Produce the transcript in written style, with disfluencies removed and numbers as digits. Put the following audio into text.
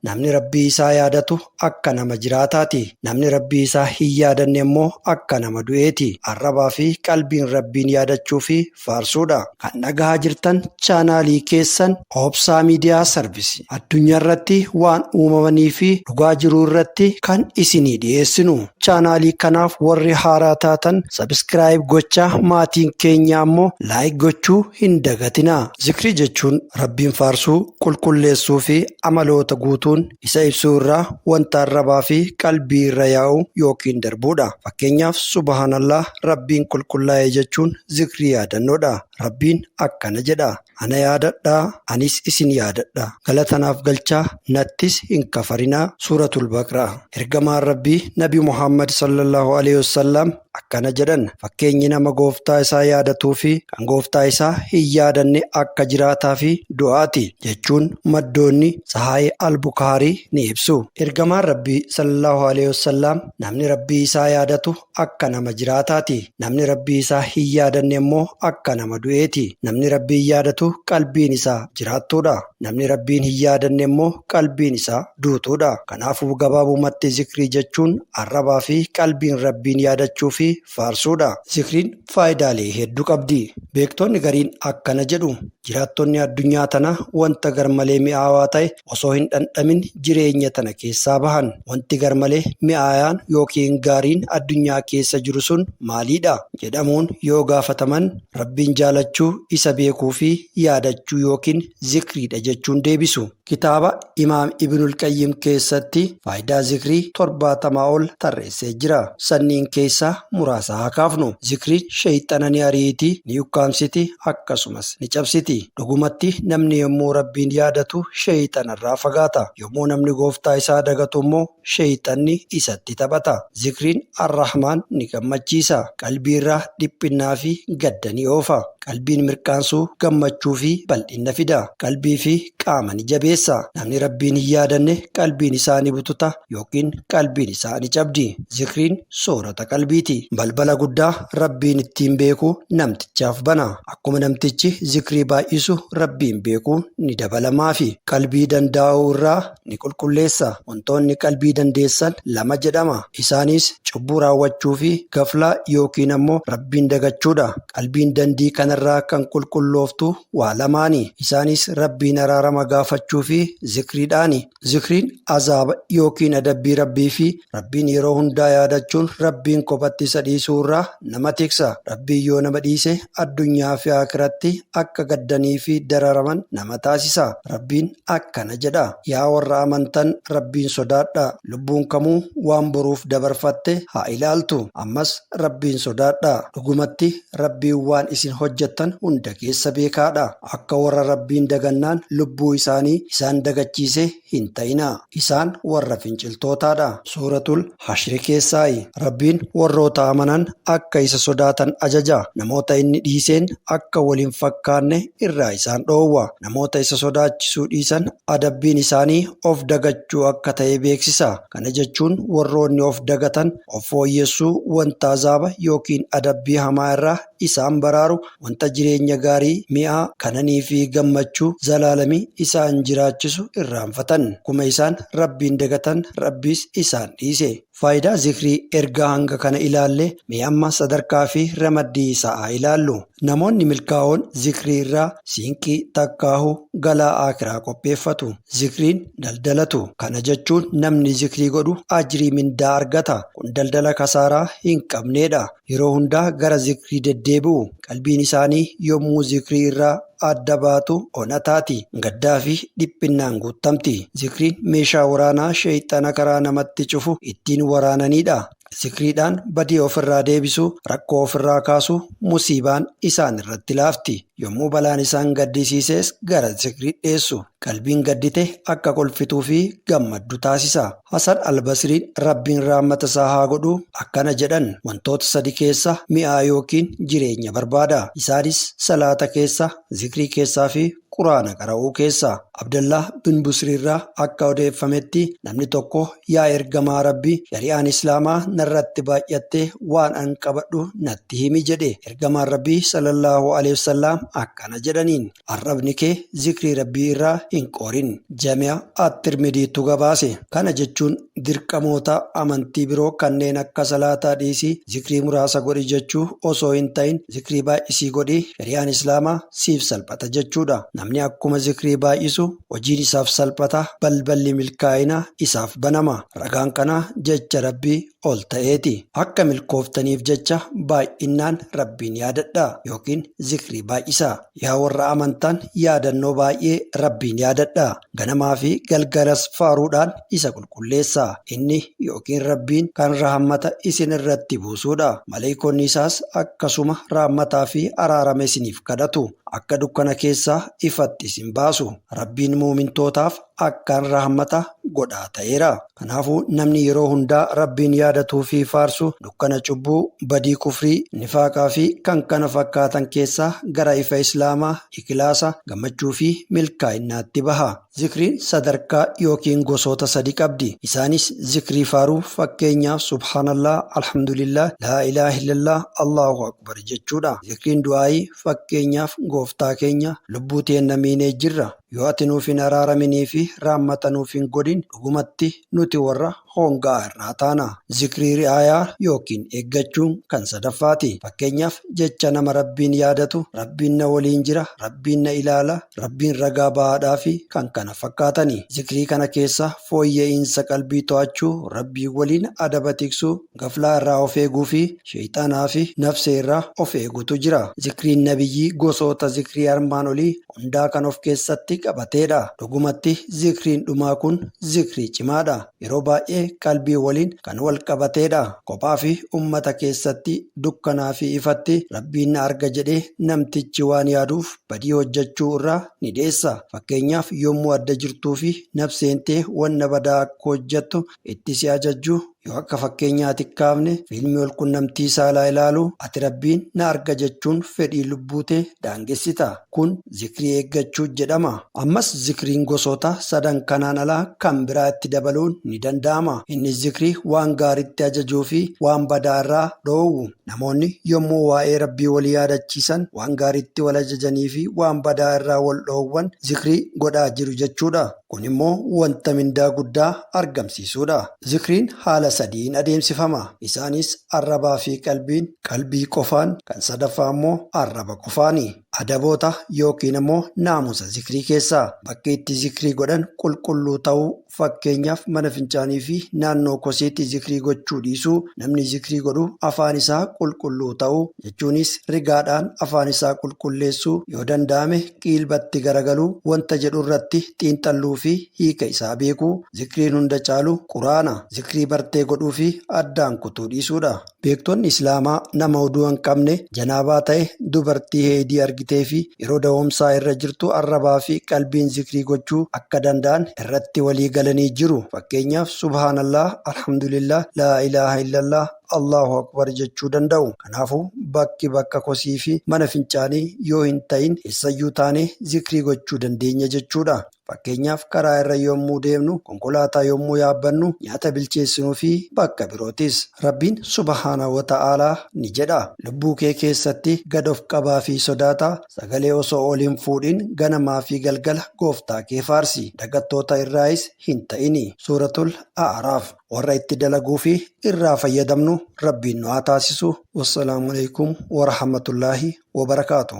Namni Rabbii isaa yaadatu akka nama jiraataati. Namni Rabbii isaa hin yaadanne immoo akka nama du'eeti. Arrabaa fi qalbiin Rabbiin yaadachuu fi faarsuudha. Kan dhagahaa jirtan chaanaalii keessan Obsaa Miidiyaa Sarvisii. Addunyaa irratti waan uumamanii fi dhugaa jiru irratti kan isinii dhiyeessinu. Chaanaalii kanaaf warri haaraa taatan sabiskiraayib gochaa maatiin keenya ammoo laayik gochuu hin dagatinaa. Zikrii jechuun Rabbiin faarsuu, qulqulleessuu fi amaloota guutuun isa ibsuu irraa wanta arrabaa fi qalbii irra yaa'u yookiin darbuudha. Fakkeenyaaf subhaanallah Rabbiin qulqullaa'e jechuun zikrii yaadannoodha. Rabbiin akkana jedha. Ana yaadadhaa, anis isin yaadadha. Galata naaf galchaa, nattis hin kafarinaa. Suuratul Baqraa. Ergamaan Rabbii Nabi Muhammad sallallahu alaihi wasallam akkana jedhan. Fakkeenyi nama gooftaa isaa yaadatuu fi kan gooftaa isaa hin yaadanne akka jiraataa fi du'aati jechuun maddoonni Sahih al-Bukhaarii ni ibsu. Ergamaan Rabbii sallallahu alaihi wasallam namni Rabbii isaa yaadatu akka nama jiraataati. Namni Rabbii isaa hin yaadanne immoo akka nama du'eeti. Namni Rabbiin yaadatu qalbiin isaa jiraattuudha. Namni Rabbiin hin yaadanne immoo qalbiin isaa duutuudha. Kanaafuu gabaabumatti zikrii jechuun arrabaa fi qalbiin Rabbiin yaadachuu fi faarsuudha. Zikriin faayidaalee hedduu qabdi. Beektonni gariin akkana jedhu. Jiraattonni addunyaa tanaa wanta garmalee mi'aawaa ta'e osoo hin dhandhamin jireenya tana keessaa bahan. Wanti garmalee mi'aayaan yookiin gaariin addunyaa keessa jiru sun maaliidha jedhamuun yoo gaafataman Rabbiin jaalachuu, isa beekuu fi yaadachuu yookiin zikriidha jechuun deebisu. Kitaaba Imaam Ibnul Qayyim keessatti faayidaa zikrii 70 ol tarreessee jira. Sanniin keessaa muraasa haa kaafnu. Zikriin sheeyxana ni ariiti, ni ukkaamsiti, akkasumas ni cabsiti. Dhugumatti namni yommuu Rabbiin yaadatu sheeyxanarraa fagaata. Yommuu namni gooftaa isaa dagatu immoo sheeyxanni isatti taphata. Zikriin Ar-Rahmaan ni gammachiisa. Qalbiirraa dhiphinnaa fi gadda ni oofa. Qalbiin mirqaansuu, gammachuu fi bal'inna fida. Qalbii fi qaama ni jabeessa. Namni Rabbiin hin yaadanne qalbiin isaa ni bututa yookiin qalbiin isaa ni cabdi. Zikriin soorata qalbiiti. Balbala guddaa Rabbiin ittiin beeku namtichaaf bana. Akkuma namtichi zikrii baay'isu Rabbiin beekuu ni dabalamaafi. Qalbii dandaa'uu irraa ni qulqulleessa. Wantoonni qalbii dandeessan lama jedhama. Isaanis cubbuu raawwachuu fi gaflaa yookiin ammoo Rabbiin dagachuudha. Qalbiin dandii kanarraa kan qulqullooftu waa lamaani. Isaanis Rabbiin araarama gaafachuu fi zikriidhaani. Zikriin azaaba yookiin adabbii Rabbii fi Rabbiin yeroo hundaa yaadachuun Rabbiin kophatti isa dhiisuu irraa nama tiksa. Rabbiin yoo nama dhiise addunyaa fi aakiratti akka gaddanii fi dararaman nama taasisa. Rabbiin akkana jedha. Yaa warra amantan Rabbiin sodaadhaa. Lubbuun kamuu waan boruuf dabarfatte haa ilaaltu. Ammas Rabbiin sodaadhaa. Dhugumatti Rabbiin waan isin hojjettan hunda keessa beekaadha. Akka warra Rabbiin dagannaan lubbuu isaanii isaan dagachiise hin ta'inaa. Isaan warra finciltootaadha. Suuratul Hashri keessaayi. Rabbiin warroota amanan akka isa sodaatan ajaja. Namoota inni dhiiseen akka wal hin fakkaanne irraa isaan dhoowwa. Namoota isa sodaachisuu dhiisan adabbiin isaanii of dagachuu akka ta'e beeksisa. Kana jechuun warroonni of dagatan of fooyyessuu wanta azaaba yookiin adabbii hamaa irraa isaan baraaru wanta jireenya gaarii mi'aa kananii fi gammachuu zalaalamii isaan jiraachisu irraanfatan. Akkuma isaan Rabbiin dagatan Rabbiis isaan dhiise. Faayidaa zikrii ergaa hanga kana ilaalle mee amma sadarkaa fi ramaddii isaa haa ilaallu. Namoonni milkaa'oon zikrii irraa siinqii takkaahu galaa aakiraa qopheeffatu. Zikriin daldalatu. Kana jechuun namni zikrii godhu ajrii mindaa argata. Kun daldala kasaaraa hin qabneedha. Yeroo hundaa gara zikrii deddeebi'u. Qalbiin isaanii yommuu zikrii irraa adda baatu ona taati. Gaddaa fi dhiphinnaan guutamti. Zikriin meeshaa waraanaa sheeyxana karaa namatti cufu ittiin waraananiidha. Zikriidhaan badii ofirraa deebisuu, rakkoo ofirraa kaasuu, musiibaan isaan irratti laafti. Yommuu balaan isaan gaddisiises gara zikrii dheessu. Qalbiin gaddite akka kolfituu fi gammaddu taasisa. Hasan Albasriin Rabbiin rahmata isaa haa godhu akkana jedhan. Wantoota sadi keessa mi'aa yookiin jireenya barbaada. Isaanis salaata keessa, zikrii keessaa fi Quraana qara'uu keessa. Abdallah bin Busriirraa akka odeeffametti namni tokko yaa ergamaa Rabbii shari'aan Islaamaa narratti baay'attee waan an qabadhu natti himi jedhe. Ergamaan Rabbii sallallahu alaihi wasallam akkana jedhaniin arrabni kee zikrii Rabbii irraa hin qoorin. Jami'a At-Tirmidiitu gabaase. Kana jechuun dirqamoota amantii biroo kanneen akka salaataa dhiisii zikrii muraasa godhi jechuu osoo hin ta'in zikrii baay'isii godhi shari'aan Islaamaa siif salphata jechuudha. Namni akkuma zikrii baay'isu hojiin isaaf salphata balballi milkaa'ina isaaf banama. Ragaan kanaa jecha Rabbii ol ta'eeti. Akka milkooftaniif jecha baay'inaan Rabbiin yaadadhaa yookiin zikrii baay'isaa. Yaa warra amantan yaadannoo baay'ee Rabbiin yaadadhaa. Ganamaa fi galgalas faaruudhaan isa qulqulleessaa. Inni yookiin Rabbiin kan rahmata isin irratti buusuudha. Maleeykonni isaas akkasuma rahmataa fi araarama isiniif kadhatu. Akka dukkana keessaa ifatti isin baasu. Rabbiin muumintootaaf akkaan rahmata godhaa ta'eera. Kanaafuu namni yeroo hundaa Rabbiin yaadatuu fi faarsu dukkana cubbuu, badii kufrii, nifaaqaa fi kan kana fakkaatan keessaa gara ifa Islaamaa, ikhlaasa, gammachuu fi milkaa'inaatti baha. Zikriin sadarkaa yookiin gosoota sadi qabdi. Isaanis zikrii faaruu fakkeenyaaf subhaanallah, alhamdulillah, laa ilaaha illallah, Allahu akbar jechuudha. Zikriin du'aayii fakkeenyaaf gooftaa keenya lubbuu teenna miinee jirra. Yoo ati nuuf hin araaraminii fi rahmata nuuf hin godhin dhugumatti nuti warra hongaa irraa taana. Zikrii ri'aayaa yookiin eeggachuun kan sadaffaati. Fakkeenyaaf jecha nama Rabbiin yaadatu, Rabbiin na waliin jira, Rabbiin na ilaala, Rabbiin ragaa bahaadhaa fi kan kana fakkaatani. Zikrii kana keessa fooyya'insa qalbii to'achuu, Rabbii waliin adaba tiksuu, gaflaa irraa of eeguu fi sheeyxaanaa fi nafsee irraa of eeguutu jira. Zikriin nabiyyii gosoota zikrii armaan olii hundaa kan of keessatti qabateedha. Dhugumatti zikriin dhumaa kun zikrii cimaadha. Yeroo baay'ee qalbii waliin kan wal qabateedha. Kophaa fi ummata keessatti dukkanaa fi ifatti Rabbiin na arga jedhee namtichi waan yaaduuf badii hojjechuu irraa ni dheessa. Fakkeenyaaf yommuu adda jirtuu fi nafseen tee wanna badaa akka hojjettu itti si ajajju yoo akka fakkeenyaatti kaafne fiilmii walqunnamtii saalaa ilaalu ati Rabbiin na arga jechuun fedhii lubbuu tee daangessita. Kun zikrii eeggachuu jedhama. Ammas zikriin gosoota sadan kanaan alaa kan biraa itti dabaluun ni danda'ama. Innis zikrii waan gaariitti ajajuu fi waan badaa irraa dhoowwu. Namoonni yommuu waa'ee Rabbii wal yaadachiisan waan gaariitti wal ajajanii fi waan badaa irraa wal dhoowwan zikrii godhaa jiru jechuudha. Kun immoo wanta mindaa guddaa argamsiisuudha. Zikriin haala sadiin adeemsifama. Isaanis arrabaa fi qalbiin, qalbii qofaan, kan sadaffaa immoo arraba qofaani. Adaboota yookiin immoo naamusa zikrii keessaa bakki itti zikrii godhan qulqulluu ta'uu fakkeenyaaf mana fincaanii fi naannoo kosiitti zikrii gochuu dhiisuu, namni zikrii godhu afaan isaa qulqulluu ta'uu jechuunis rigaadhaan afaan isaa qulqulleessuu, yoo danda'ame qiilbatti garagaluu, wanta jedhu irratti xiinxalluu fi hiika isaa beekuu, zikriin hunda caalu quraana, zikrii bartee godhuu fi addaan kutuu dhiisuudha. Beektonni Islaamaa nama oduu hin qabne janaabaa ta'e dubartii heedii argitee fi yeroo da'umsaa irra jirtu arrabaa fi qalbiin zikrii gochuu akka danda'an irratti walii galanii jiru. Fakkeenyaaf subhaanallah, alhamdulillah, laa ilaaha illallah, Allahu akbar jechuu danda'u. Kanaafuu bakki bakka kosii fi mana fincaanii yoo hin ta'in eessayyuu taanee zikrii gochuu dandeenya jechuudha. Fakkeenyaaf karaa irra yommuu deemnu, konkolaataa yommuu yaabbannu, nyaata bilcheessinuu fi bakka birootis. Rabbiin subhaana wa ta'aalaa ni jedha. Lubbuu kee keessatti gad of qabaa fi sodaataa sagalee osoo ol hin fuudhin ganamaa fi galgala gooftaa kee faarsi. Dagattoota irraayis hin ta'ini. Suuratul A'raaf. Warra itti dalaguu fi irraa fayyadamnu Rabbiin nu haa taasisu. Wassalaamu alaikum wa rahmatullaahi wa barakaatu.